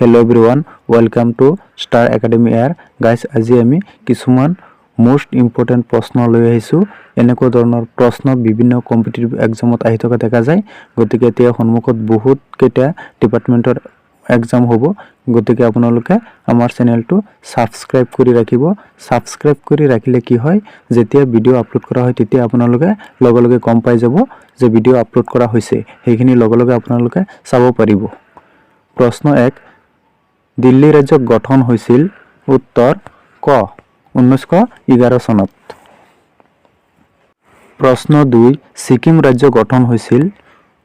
Hello everyone, welcome to Star Academy Air. Guys, আজি আমি কিছুমান মষ্ট ইম্পৰ্টেণ্ট প্ৰশ্ন লৈ আহিছোঁ। এনেকুৱা ধৰণৰ প্ৰশ্ন বিভিন্ন কম্পিটিটিভ এক্সামত আহি থকা দেখা যায়। গতিকে এতিয়া সন্মুখত বহুতকেইটা ডিপাৰ্টমেণ্টৰ এক্সাম হ'ব। গতিকে আপোনালোকে আমাৰ চেনেলটো ছাবস্ক্ৰাইব কৰি ৰাখিব। ছাবস্ক্ৰাইব কৰি ৰাখিলে কি হয়, যেতিয়া ভিডিঅ' আপলোড কৰা হয়, তেতিয়া আপোনালোকে লগে লগে গম পাই যাব যে ভিডিঅ' আপলোড কৰা হৈছে। সেইখিনি লগে লগে আপোনালোকে চাব পাৰিব। প্ৰশ্ন 1, দিল্লী ৰাজ্য গঠন হৈছিল? উত্তৰ ক, 1911 চনত। প্ৰশ্ন 2, ছিকিম ৰাজ্য গঠন হৈছিল?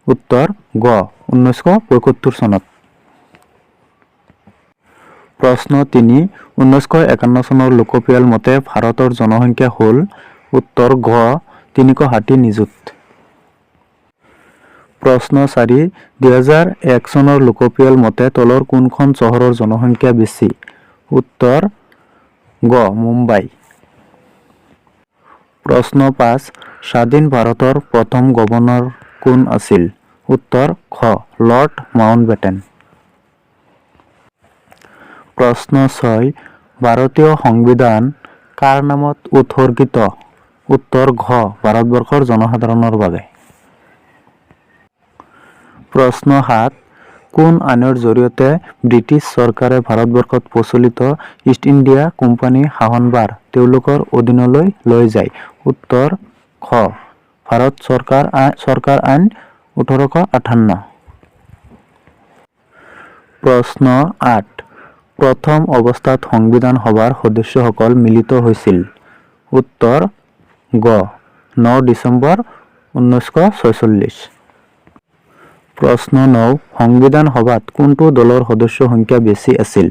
উত্তৰ গ, 1975 চনত। প্ৰশ্ন 3, 1951 চনৰ লোকপিয়ল মতে ভাৰতৰ জনসংখ্যা হ'ল? উত্তৰ ঘ, 360 নিযুত। প্ৰশ্ন 4, 2001 চনৰ লোকপিয়ল মতে তলৰ কোনখন চহৰৰ জনসংখ্যা বেছি? উত্তৰ গ, মুম্বাই। প্ৰশ্ন 5, স্বাধীন ভাৰতৰ প্ৰথম গভৰ্ণৰ কোন আছিল? উত্তৰ খ, লৰ্ড মাউণ্টবেটেন। প্ৰশ্ন 6, ভাৰতীয় সংবিধান কাৰ নামত উৎসৰ্গিত? উত্তৰ ঘ, ভাৰতবৰ্ষৰ জনসাধাৰণৰ বাবে। প্ৰশ্ন 7, কোন আইনৰ জৰিয়তে ব্ৰিটিছ চৰকাৰে ভাৰতবৰ্ষত প্ৰচলিত ইষ্ট ইণ্ডিয়া কোম্পানী শাসনভাৰ তেওঁলোকৰ অধীনলৈ লৈ যায়? উত্তৰ খ, ভাৰত চৰকাৰ আইন, 1858। প্ৰশ্ন 8, প্ৰথম অৱস্থাত সংবিধান সভাৰ সদস্যসকল মিলিত হৈছিল? উত্তৰ গ, 9 ডিচেম্বৰ 1946। প্ৰশ্ন 9, সংবিধান সভাত কোনটো দলৰ সদস্য সংখ্যা বেছি আছিল?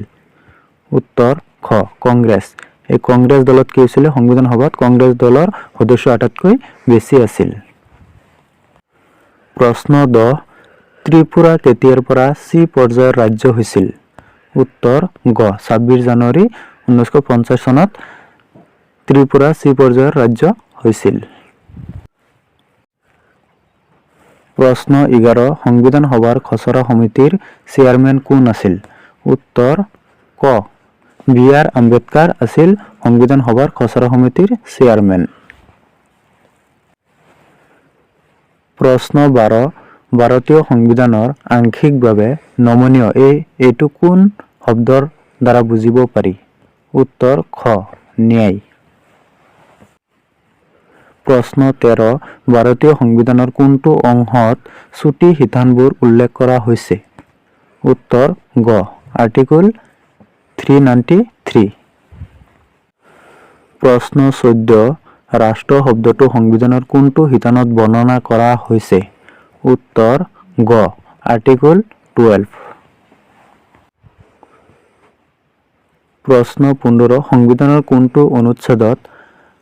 উত্তৰ খ, কংগ্ৰেছ। এই কংগ্ৰেছ দলত কি হৈছিলে? সংবিধান সভাত কংগ্ৰেছ দলৰ সদস্য আটাইতকৈ বেছি আছিল। প্ৰশ্ন 10, ত্ৰিপুৰা কেতিয়াৰ পৰা চি পৰ্যায়ৰ ৰাজ্য হৈছিল? উত্তৰ গ, 26 জানুৱাৰী 1950 চনত ত্ৰিপুৰা চি পৰ্যায়ৰ ৰাজ্য হৈছিল। প্ৰশ্ন 11, সংবিধান সভাৰ খচৰা সমিতিৰ চেয়াৰমেন কোন আছিল? উত্তৰ ক, বি আৰ আম্বেদকাৰ আছিল সংবিধান সভাৰ খচৰা সমিতিৰ চেয়াৰমেন। প্ৰশ্ন 12, ভাৰতীয় সংবিধানৰ আংশিকভাৱে নমনীয় এইটো কোন শব্দৰ দ্বাৰা বুজিব পাৰি? উত্তৰ খ, ন্যায়। প্ৰশ্ন 13, ভাৰতীয় সংবিধানৰ কোনটো অংশত চুটি শিতানবোৰ উল্লেখ কৰা হৈছে? উত্তৰ গ, আৰ্টিকল 393। প্ৰশ্ন 14, ৰাষ্ট্ৰ শব্দটো সংবিধানৰ কোনটো শিতানত বৰ্ণনা কৰা হৈছে? উত্তৰ গ, আৰ্টিকল 12। প্ৰশ্ন 15, সংবিধানৰ কোনটো অনুচ্ছেদত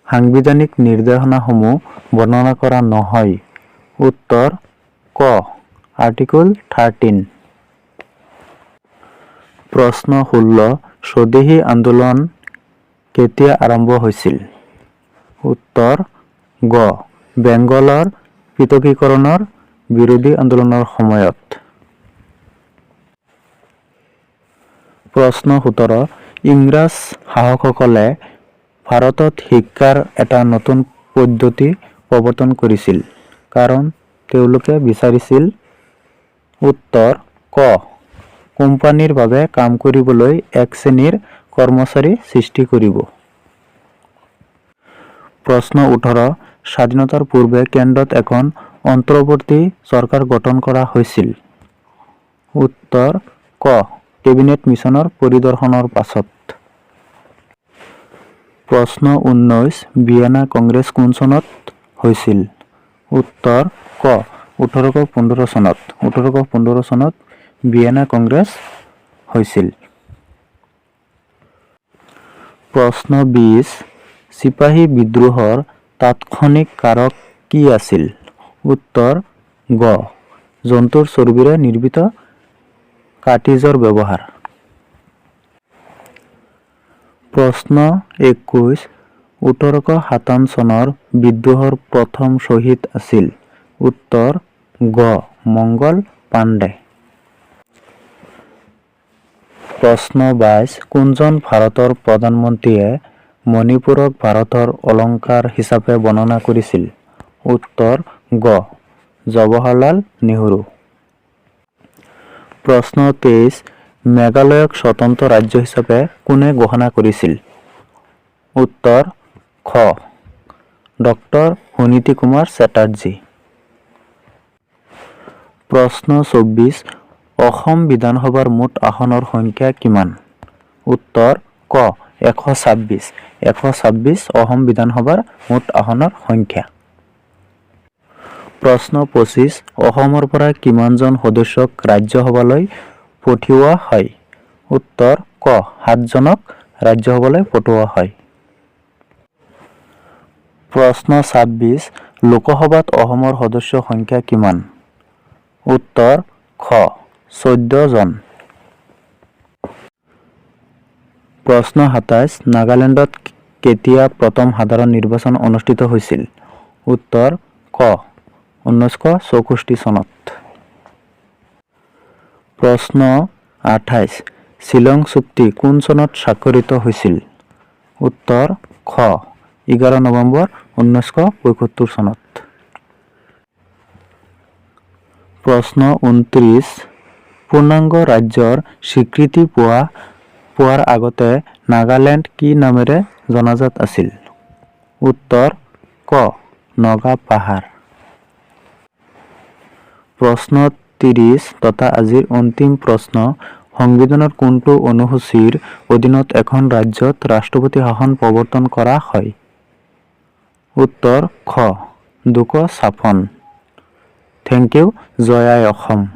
সাংবিধানিক নিৰ্দেশনাসমূহ বৰ্ণনা কৰা নহয়? উত্তৰ ক, আৰ্টিকল 13। প্ৰশ্ন 16, স্বদেশী আন্দোলন কেতিয়া আৰম্ভ হৈছিল? উত্তৰ গ, বেংগলৰ পৃথকীকৰণৰ বিৰোধী আন্দোলনৰ সময়ত। প্ৰশ্ন 17, ইংৰাজ শাসকসকলে ভাৰতত শিক্ষাৰ এটা নতুন পদ্ধতি প্ৰৱৰ্তন কৰিছিল, কাৰণ তেওঁলোকে বিচাৰিছিল? উত্তৰ ক, কোম্পানীৰ বাবে কাম কৰিবলৈ এক শ্ৰেণীৰ কৰ্মচাৰী সৃষ্টি কৰিব। প্ৰশ্ন 18, স্বাধীনতাৰ পূৰ্বে কেন্দ্ৰত এখন অন্তৰ্বৰ্তী চৰকাৰ গঠন কৰা হৈছিল? উত্তৰ ক, কেবিনেট মিছনৰ পৰিদৰ্শনৰ পাছত। প্ৰশ্ন 19, ভিয়েনা কংগ্ৰেছ কোন চনত হৈছিল? উত্তৰ ক, 1815 চনত। 1815 চনত ভিয়েনা কংগ্ৰেছ হৈছিল। প্ৰশ্ন 20, চিপাহী বিদ্ৰোহৰ তাৎক্ষণিক কাৰক কি আছিল? উত্তৰ গ, জন্তুৰ চৰ্বিৰে নিৰ্মিত কাৰ্টিজৰ ব্যৱহাৰ। প্ৰশ্ন 21, 1857 চনৰ বিদ্ৰোহৰ প্ৰথম শ্বহীদ আছিল? উত্তৰ গ, মংগল পাণ্ডে। প্ৰশ্ন 22, কোনজন ভাৰতৰ প্ৰধানমন্ত্ৰীয়ে মণিপুৰক ভাৰতৰ অলংকাৰ হিচাপে বৰ্ণনা কৰিছিল? উত্তৰ গ, জৱাহৰলাল নেহৰু। প্ৰশ্ন 23, মেঘালয়ক স্বতন্ত্ৰ ৰাজ্য হিচাপে কোনে ঘোষণা কৰিছিল? উত্তৰ খ, ডক্টৰ সুনীতি কুমাৰ চেটাৰ্জী। প্ৰশ্ন 24, অসম বিধানসভাৰ মুঠ আসনৰ সংখ্যা কিমান? উত্তৰ ক, 126। 126 অসম বিধানসভাৰ মুঠ আসনৰ সংখ্যা। প্ৰশ্ন 25, অসমৰ পৰা কিমানজন সদস্যক ৰাজ্যসভালৈ পঠিওৱা হয়? উত্তৰ ক, সাতজনক ৰাজ্যসভালৈ পঠোৱা হয়। প্ৰশ্ন 26, লোকসভাত অসমৰ সদস্য সংখ্যা কিমান? উত্তৰ খ, 14 জন। প্ৰশ্ন 27, নাগালেণ্ডত কেতিয়া প্ৰথম সাধাৰণ নিৰ্বাচন অনুষ্ঠিত হৈছিল? উত্তৰ ক, 1964 চনত। প্ৰশ্ন 28, শ্বিলং চুক্তি কোন চনত স্বাক্ষৰিত হৈছিল? উত্তৰ খ, 11 নৱেম্বৰ 1975 চনত। প্ৰশ্ন 29, পূৰ্ণাংগ ৰাজ্যৰ স্বীকৃতি পোৱাৰ আগতে নাগালেণ্ড কি নামেৰে জনাজাত আছিল? উত্তৰ ক, নগা পাহাৰ। প্ৰশ্ন 30 তথা আজিৰ অন্তিম প্ৰশ্ন, সংবিধানৰ কোনটো অনুসূচীৰ অধীনত এখন ৰাজ্যত ৰাষ্ট্ৰপতি শাসন প্ৰৱৰ্তন কৰা হয়? উত্তৰ খ, 256। Thank U. Joy I Assam.